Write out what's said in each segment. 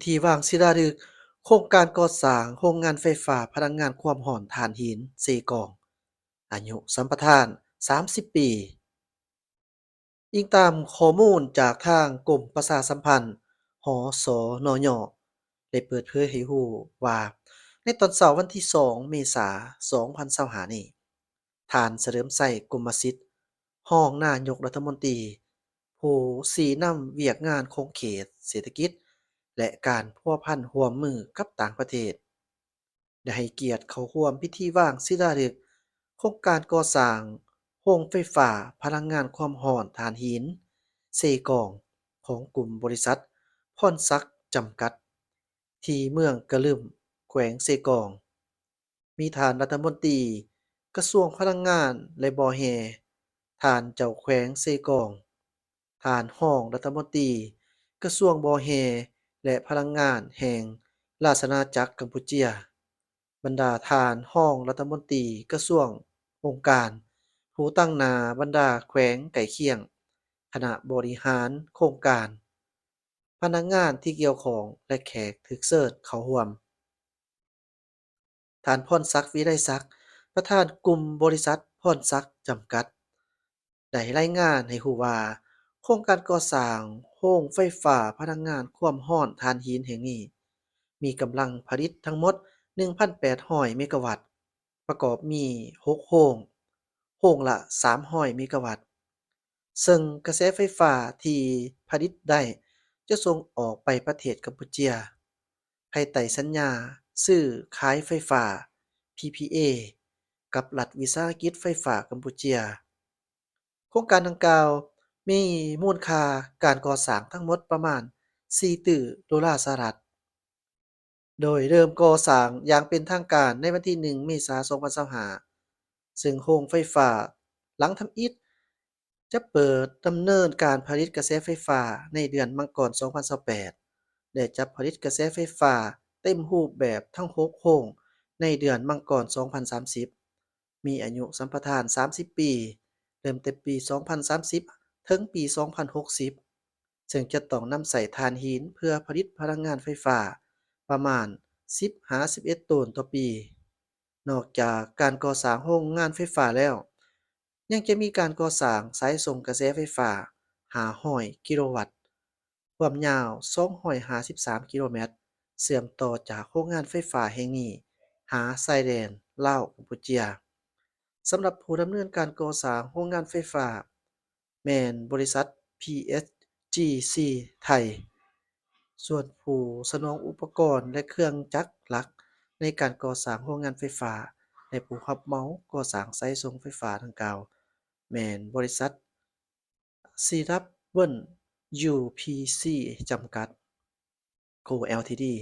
ທີ່ວາງສີລາລຶກໂຄງການກໍ່ສ້າງໂຮງງານໄຟຟ້າພະລັງງານຄວາມຮ້ອນຖ່ານຫີນເຊກອງ ອາຍຸສຳປະທານສາມສິບປີ. ອີງຕາມຂໍ້ມູນຈາກທາງກົມປະຊາສຳພັນ ຫສນຍ ໄດ້ເປີດເຜີຍໃຫ້ຮູ້ວ່າ ໃນຕອນເຊົ້າວັນທີສອງເມສາສອງພັນຊາວຫ້ານີ້, ທ່ານ ສະເຫຼີມໄຊ ກົມມະສິດ ຮອງນາຍົກລັດຖະມົນຕີ ຜູ້ຊີ້ນຳວຽກງານຂົງເຂດເສດຖະກິດ ແລະ ການພົວພັນຮ່ວມມືກັບຕ່າງປະເທດ ໄດ້ໃຫ້ກຽດເຂົ້າຮ່ວມພິທີວາງສີລາລຶກໂຄງການກໍ່ສ້າງໂຮງໄຟຟ້າພະລັງງານຄວາມຮ້ອນຖ່ານຫີນເຊກອງ ຂອງກຸ່ມບໍລິສັດພອນສັກຈຳກັດ ທີ່ເມືອງກະລຶມ ແຂວງເຊກອງ. ມີທ່ານລັດຖະມົນຕີກະຊວງພະລັງງານ ແລະ ບໍ່ແຮ່, ທ່ານເຈົ້າແຂວງເຊກອງ, ທ່ານຮອງລັດຖະມົນຕີກະຊວງບໍ່ແຮ່ ແລະ ພະລັງງານແຫ່ງລາຊະອານາຈັກກຳປູເຈຍ, ບັນດາທ່ານຮອງລັດຖະມົນຕີກະຊວງ, ອົງການ, ຜູ້ຕາງໜ້າບັນດາແຂວງໃກ້ຄຽງ, ຄະນະບໍລິຫານໂຄງການ, ພະນັກງານທີ່ກ່ຽວຂ້ອງ ແລະ ແຂກຖືກເຊີນເຂົ້າຮ່ວມ. ທ່ານ ພອນສັກ ວິໄລສັກ ປະທານກຸ່ມບໍລິສັດພອນສັກຈຳກັດ ໄດ້ລາຍງານໃຫ້ຮູ້ວ່າ ໂຄງການກໍ່ສ້າງໂຮງໄຟຟ້າພະລັງງານຄວາມຮ້ອນຖ່ານຫີນແຫ່ງນີ້ ມີກຳລັງຜະລິດທັງໝົດໜຶ່ງພັນແປດຮ້ອຍເມກາວັດ, ປະກອບມີຫົກໂຮງ, ໂຮງລະສາມຮ້ອຍເມກາວັດ. ເຊິ່ງກະແສໄຟຟ້າທີ່ຜະລິດໄດ້ຈະສົ່ງອອກໄປປະເທດກຳປູເຈຍ ພາຍໃຕ້ສັນຍາຊື້ຂາຍໄຟຟ້າ ພີພີເອ ກັບລັດວິສາຫະກິດໄຟຟ້າກຳປູເຈຍ. ໂຄງການດັ່ງກ່າວມີມູນຄ່າການກໍ່ສ້າງທັງໝົດປະມານສີ່ຕື້ໂດລາສະຫະລັດ. ໂດຍເລີ່ມກໍ່ສ້າງຢ່າງເປັນທາງການໃນວັນທີໜຶ່ງເມສາສອງພັນຊາວຫ້າ ເຊິ່ງໂຮງໄຟຟ້າຫຼັງທຳອິດຈະເປີດດຳເນີນການຜະລິດກະແສໄຟຟ້າໃນເດືອນມັງກອນສອງພັນຊາວແປດ ແລະ ຈະຜະລິດກະແສໄຟຟ້າເຕັມຮູບແບບທັງຫົກໂຮງໃນເດືອນມັງກອນສອງພັນສາມສິບ. ມີອາຍຸສຳປະທານສາມສິບປີ, ເລີ່ມແຕ່ປີສອງພັນສາມສິບ ເຖິງປີສອງພັນຫົກສິບ ເຊິ່ງຈະຕ້ອງນຳໃຊ້ຖ່ານຫີນເພື່ອຜະລິດພະລັງງານໄຟຟ້າປະມານສິບຫາສິບເອັດໂຕນຕໍ່ປີ. ນອກຈາກການກໍ່ສ້າງໂຮງງານໄຟຟ້າແລ້ວ, ຍັງຈະມີການກໍ່ສ້າງສາຍສົ່ງກະແສໄຟຟ້າຫ້າຮ້ອຍກິໂລວັດ, ຄວາມຍາວສອງຮ້ອຍຫ້າສິບສາມກິໂລແມັດ ເຊື່ອມຕໍ່ຈາກໂຮງງານໄຟຟ້າແຫ່ງນີ້ຫາຊາຍແດນລາວ-ກຳປູເຈຍ. ສຳລັບຜູ້ດຳເນີນການກໍ່ສ້າງໂຮງງານໄຟຟ້າແມ່ນບໍລິສັດ ພີເອັດຈີຊີ ໄທ, ສ່ວນຜູ້ສະໜອງອຸປະກອນ ແລະ ເຄື່ອງຈັກຫຼັກໃນການກໍ່ສ້າງໂຮງງານໄຟຟ້າ ແລະ ຜູ້ຮັບເໝົາກໍ່ສ້າງສາຍສົ່ງໄຟຟ້າດັ່ງກ່າວ ແມ່ນບໍລິສັດ ຊີດັບເບິນຢູ ພີຊີ ຈຳກັດ ໂກ ແອລ ທີ ດີ.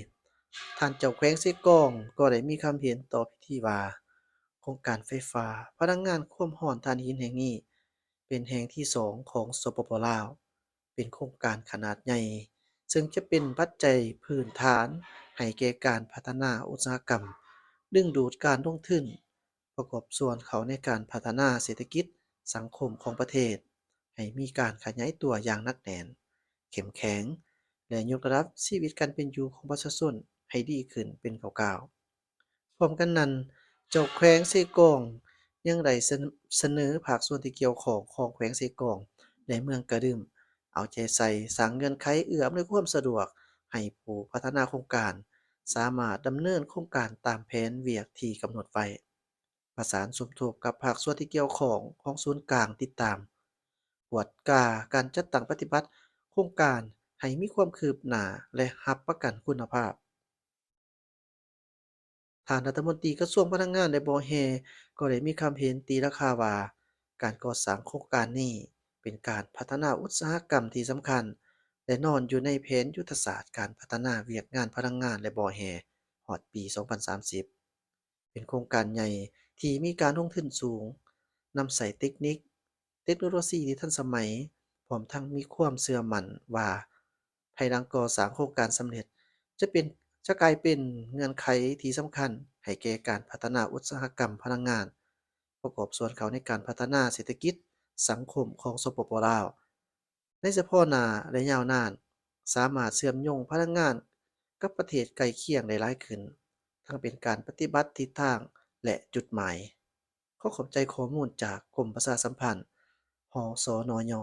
ທ່ານເຈົ້າແຂວງເຊກອງກໍໄດ້ມີຄຳເຫັນຕໍ່ພິທີວ່າ ໂຄງການໄຟຟ້າພະລັງງານຄວາມຮ້ອນຖ່ານຫີນແຫ່ງນີ້ ເປັນແຫ່ງທີສອງຂອງ ສປປ ລາວ, ເປັນໂຄງການຂະໜາດໃຫຍ່ ເຊິ່ງຈະເປັນປັດໄຈພື້ນຖານໃຫ້ແກ່ການພັດທະນາອຸດສາຫະກຳ, ດຶງດູດການລົງທຶນ, ປະກອບສ່ວນເຂົ້າໃນການພັດທະນາເສດຖະກິດສັງຄົມຂອງປະເທດ ໃຫ້ມີການຂະຫຍາຍຕົວຢ່າງໜັກແໜ້ນ, ເຂັ້ມແຂງ ແລະ ຍົກລະດັບຊີວິດການເປັນຢູ່ຂອງປະຊາຊົນໃຫ້ດີຂຶ້ນເປັນກ້າວໆ. ພ້ອມກັນນັ້ນ, ເຈົ້າແຂວງເຊກອງຍັງໄດ້ສະ ສະເໜີພາກສ່ວນທີ່ກ່ຽວຂ້ອງຂອງແຂວງເຊກອງ ແລະ ເມືອງກະດຶມ ເອົາໃຈໃສ່ສ້າງເງື່ອນໄຂເອື້ອອຳນວຍຄວາມສະດວກໃຫ້ຜູ້ພັດທະນາໂຄງການສາມາດດຳເນີນໂຄງການຕາມແຜນວຽກທີ່ກຳນົດໄວ້. ປະສານສົມທົບກັບພາກສ່ວນທີ່ກ່ຽວຂ້ອງຂອງສູນກາງຕິດຕາມ, ກວດກາການຈັດຕັ້ງປະຕິບັດໂຄງການໃຫ້ມີຄວາມຄືບໜ້າ ແລະ ຮັບປະກັນຄຸນນະພາບ. ທ່ານລັດຖະມົນຕີກະຊວງພະລັງງານ ແລະ ບໍ່ແຮ່ ກໍໄດ້ມີຄຳເຫັນຕີລາຄາວ່າ ການກໍ່ສ້າງໂຄງການນີ້ເປັນການພັດທະນາອຸດສາຫະກຳທີ່ສຳຄັນ ແລະ ນອນຢູ່ໃນແຜນຍຸດທະສາດການພັດທະນາວຽກງານພະລັງງານ ແລະ ບໍ່ແຮ່ ຮອດປີສອງພັນສາມສິບ. ເປັນໂຄງການໃຫຍ່ທີ່ມີການລົງທຶນສູງ, ນຳໃຊ້ເຕັກນິກ, ເຕັກໂນໂລຊີທີ່ທັນສະໄໝ, ພ້ອມທັງມີຄວາມເຊື່ອໝັ້ນວ່າ ພາຍຫຼັງກໍ່ສ້າງໂຄງການສຳເລັດ ຈະເປັນ ຈະກາຍເປັນເງື່ອນໄຂທີ່ສຳຄັນໃຫ້ແກ່ການພັດທະນາອຸດສາຫະກຳພະລັງງານ, ປະກອບສ່ວນເຂົ້າໃນການພັດທະນາເສດຖະກິດສັງຄົມຂອງ ສປປ ລາວ ໃນສະເພາະໜ້າ ແລະ ຍາວນານ, ສາມາດເຊື່ອມໂຍງພະລັງງານ ກັບປະເທດໃກ້ຄຽງໄດ້ຫຼາຍຂຶ້ນ, ທັງເປັນການປະຕິບັດທິດທາງ ແລະ ຈຸດໝາຍ. ຂໍຂອບໃຈຂໍ້ມູນຈາກກົມປະຊາສຳພັນ ຫສນຍ.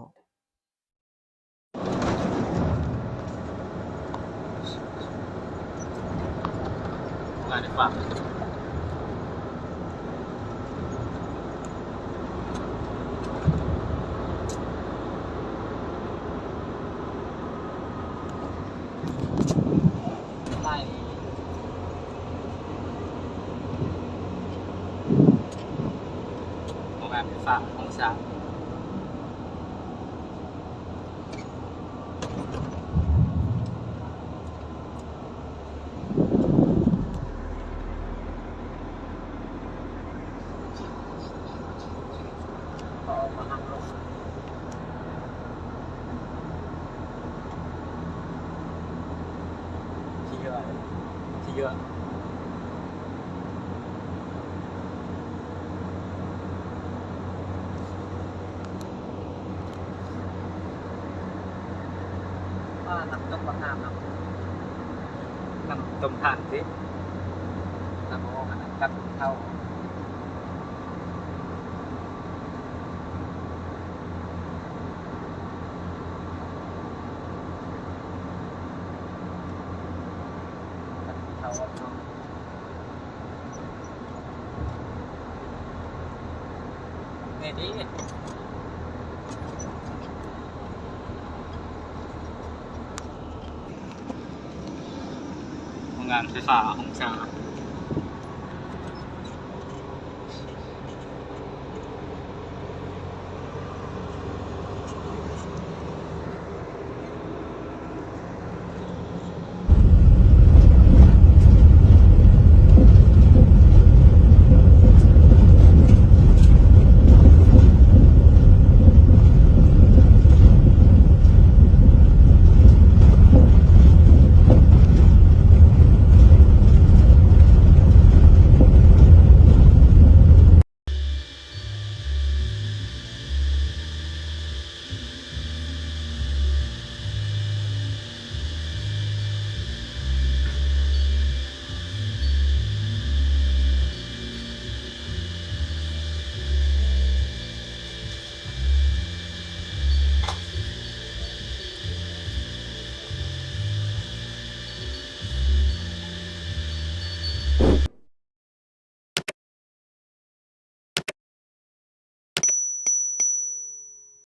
ງານໃນຟາມ ຫຼາຍ ໂຮງງານໄຟຟ້າ ໂຮງສາ ທີ່ເຍອະ ທີ່ເຍອະ. ປານ້ຳຕົກບັກງາມເນາະ ນ້ຳຕົມທານຕິ ນ້ຳອອກອັນນັ້ນກັບເຂົ້າ ກັບເຂົ້າເນາະ. ນີ້ຕິ ໂຮງງານໄຟຟ້າຫົງສາ